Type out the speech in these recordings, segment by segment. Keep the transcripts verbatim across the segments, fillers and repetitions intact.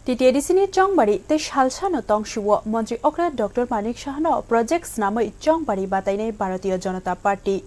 T T A D C ni Chongbari tei Salsano tongsio Montri okra Doctor Manik Sahano project snamwi Chongbari batainai Bharatiya Janata Party.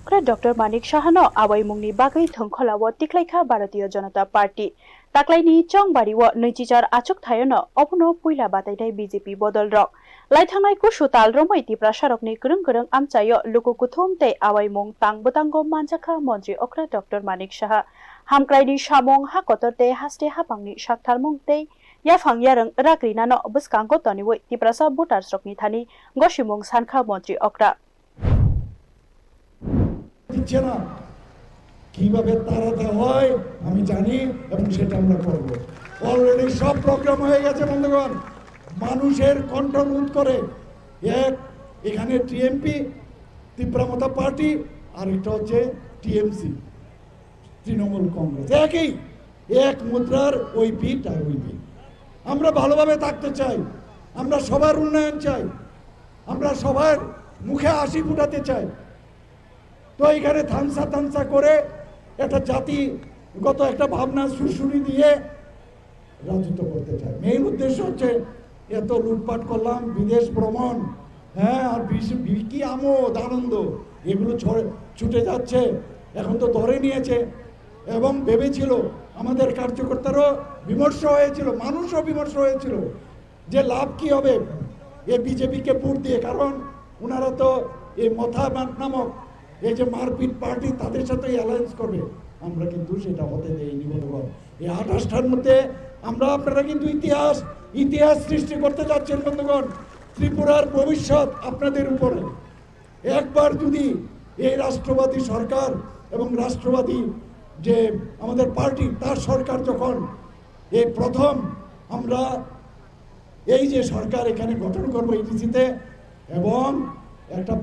Okra Doctor Manik Sahano awaimungni bagwi thwngkholao tiklaikha Bharatiya Janata Party. Taklaini Chongbari o nwichichar achuk thaiono obono puila batainai B J P bodolrok. Laithangnai kusu tal romwi Tiprasarokni kwrwng kwrwng amchaio luku kuthum tei awaimung tang bwtango manjakha Montri okra Doctor Manik Saha. Hamkraini samung, ha kotor tei haste hapangni saktharmung tei yaphang yarwng rak rinano bwskango toniwi Tiprasa votersrokni thani gosimung sankha Montri okra. দিচ্ছে না, কিভাবে তাড়াতে হয় আমি জানি এবং সেটা আমরা করব। অলরেডি সব প্রোগ্রাম হয়ে গেছে বন্ধুগণ। মানুষের কণ্ঠ রোধ করে এক এখানে টিএমপি, তিপ্রা মথা পার্টি, আর একটা হচ্ছে টিএমসি, তৃণমূল কংগ্রেস। একই, এক মুদ্রার ওই পিঠ আর ওই পিঠ। আমরা ভালোভাবে থাকতে চাই, আমরা সবার উন্নয়ন চাই, আমরা সবার মুখে হাসি ফুটাতে চাই। তো এখানে থামসা থামসা করে একটা জাতিগত একটা ভাবনা সুরসুরি দিয়ে রাজত্ব করতে চায়। মেইন উদ্দেশ্য হচ্ছে এত লুটপাট করলাম, বিদেশ ভ্রমণ, হ্যাঁ, আর বিশ-, বি-, কি আমোদ আনন্দ, এগুলো ছড়ে-, ছুটে যাচ্ছে। এখন তো ধরে নিয়েছে এবং ভেবেছিল, আমাদের কার্যকর্তারও বিমর্ষ হয়েছিল, মানুষও বিমর্ষ হয়েছিল যে লাভ কি হবে এ বিজেপিকে ভোট দিয়ে, কারণ ওনারা তো এই মথা মা-, নামক এই যে মারপিট পার্টি, তাদের সাথে অ্যালায়েন্স করবে। আমরা কিন্তু সেটা হতে দেইনি বন্ধুগণ। এই আঠাশটার মধ্যে আমরা, আপনারা কিন্তু ইতিহাস, ইতিহাস সৃষ্টি করতে যাচ্ছেন বন্ধুগণ। ত্রিপুরার ভবিষ্যৎ আপনাদের উপরে। একবার যদি এই রাষ্ট্রবাদী সরকার এবং রাষ্ট্রবাদী যে আমাদের পার্টি, তার সরকার যখন এই প্রথম আমরা এই যে সরকার এখানে গঠন করবো এডিসিতে, এবং একটা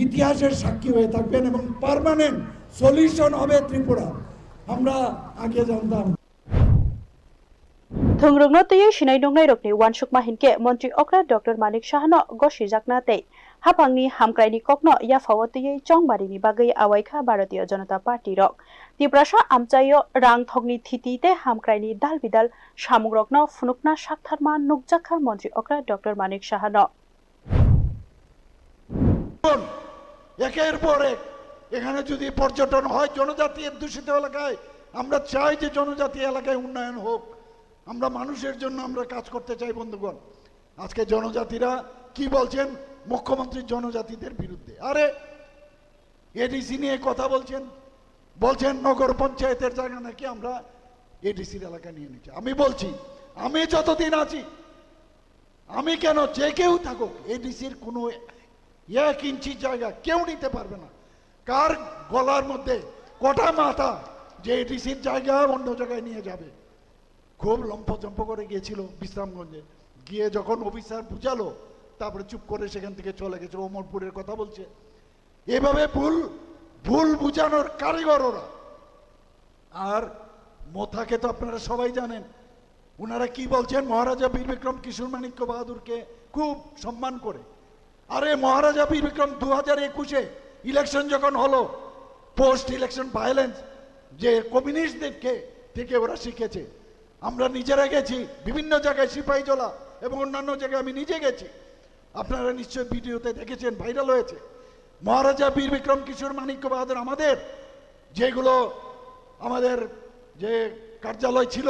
ইতিহাসের সাক্ষী হয়ে থাকবেন এবং পার্মানেন্ট সলিউশন হবে ত্রিপুরা। আমরা আগে জানতাম। Thwngrwngno twiwi sinai nungnairokni uansukma hinkhe Montri okra Doctor Manik Sahano gosijakna tei haphangni hamkraini kokno yaphao twiwi chongbarini bagwi awaikha Bharatiya Janata Party rok. Tiprasa amchaio rang thokni thiti tei hamkraini dal bidal samungrokno phunukna saktharma nukjakha Montri okra Doctor Manik Sahano. একের পর এক এখানে যদি পর্যটন হয় জনজাতি অধ্যুষিত এলাকায়, আমরা চাই যে জনজাতি এলাকায় উন্নয়ন হোক, আমরা মানুষের জন্য আমরা কাজ করতে চাই বন্ধুগণ। আজকে জনজাতিরা কি বলছেন? মুখ্যমন্ত্রী জনজাতিদের বিরুদ্ধে। আরে, এডিসি নিয়ে কথা বলছেন, বলছেন নগর পঞ্চায়েতের জায়গা নাকি আমরা এডিসির এলাকা নিয়ে নিচ্ছি। আমি বলছি, আমি যতদিন আছি, আমি কেন, যে কেউ থাকুক, এডিসির কোনো এক ইঞ্চি জায়গা কেউ নিতে পারবে না। কার গলার মধ্যে কটা মাথা যে এডিসির জায়গা অন্য জায়গায় নিয়ে যাবে? খুব লম্ফজম্ফ করে গিয়েছিল বিশ্রামগঞ্জে, গিয়ে যখন অফিসার বুঝালো, তারপরে চুপ করে সেখান থেকে চলে গেছে। অমরপুরের কথা বলছে, এভাবে ভুল, ভুল বুঝানোর কারিগর ওরা। আর মথাকে তো আপনারা সবাই জানেন, ওনারা কি বলছেন, মহারাজা বীর বিক্রম কিশোর মাণিক্য বাহাদুরকে খুব সম্মান করে। আরে, মহারাজা বীর বিক্রম দু হাজার একুশে ইলেকশন যখন হলো, পোস্ট ইলেকশন ভায়োলেন্স যে কমিউনিস্টদেরকে থেকে ওরা শিখেছে। আমরা নিজেরা গেছি বিভিন্ন জায়গায়, সিপাহীজলা এবং অন্যান্য জায়গায় আমি নিজে গেছি। আপনারা নিশ্চয় ভিডিওতে দেখেছেন, ভাইরাল হয়েছে। মহারাজা বীর বিক্রম কিশোর মাণিক্য বাহাদুর আমাদের যেগুলো, আমাদের যে কার্যালয় ছিল,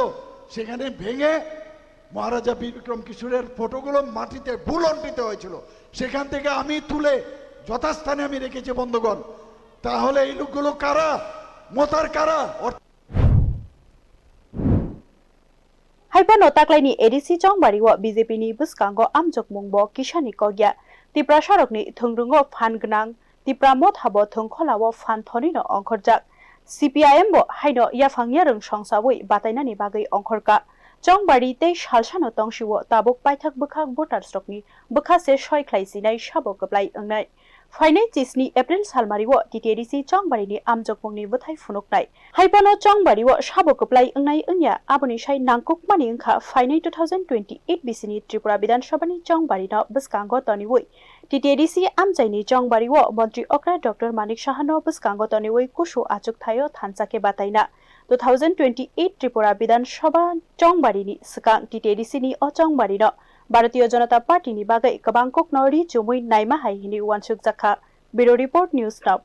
সেখানে ভেঙে মহারাজা বীর বিক্রম কিশোরের ফটোগুলো মাটিতে বুলন দিতে হয়েছিল। সেখান থেকে আমি তুলে যথাস্থানে আমি রেখেছি বন্ধুগণ। তাহলে এই লোকগুলো কারা? মথার কারা? অর্থাৎ Hai phano taklaini A D C Chongbari o B J P ni bwskango amjokmung bo kisani kokya. Tiprasarokni thwngrwngo phan gwnang, Tipra Motha bo thwngkholao phan thonino ongkhorjak. C P I M bo haino yaphang yarwng songsawi batainani bagwi ongkhorka. Chongbari tei Salsano tongsio tabuk paithak bwkhak votersrokni bwkha se soi khlai sinai sabo kwplai wngnai. Phainai chisni April salmario T T A D C Chongbarini amjokmungni bwthai phunuknai. Hai phano Chongbario sabo kwplai wngnai wngya, aboni sai nangkukmani wngkha phainai two thousand twenty-eight bisini Tripura Bidhan Sabhani Chongbarino bwskango toniwi T T A D C amchaini Chongbario Montri okra Doctor Manik Sahano bwskango toniwi kusu achuk thaio thansa khe bataina. two thousand twenty-eight Tripura Bidhan Sabha chongbarini swkang T T A D C ni o chongbarino Bharatiya Janata Party ni bagwi kwbang kokno ri chumui naima hai hwnwi uansukjakha. Bureau Report, News Now.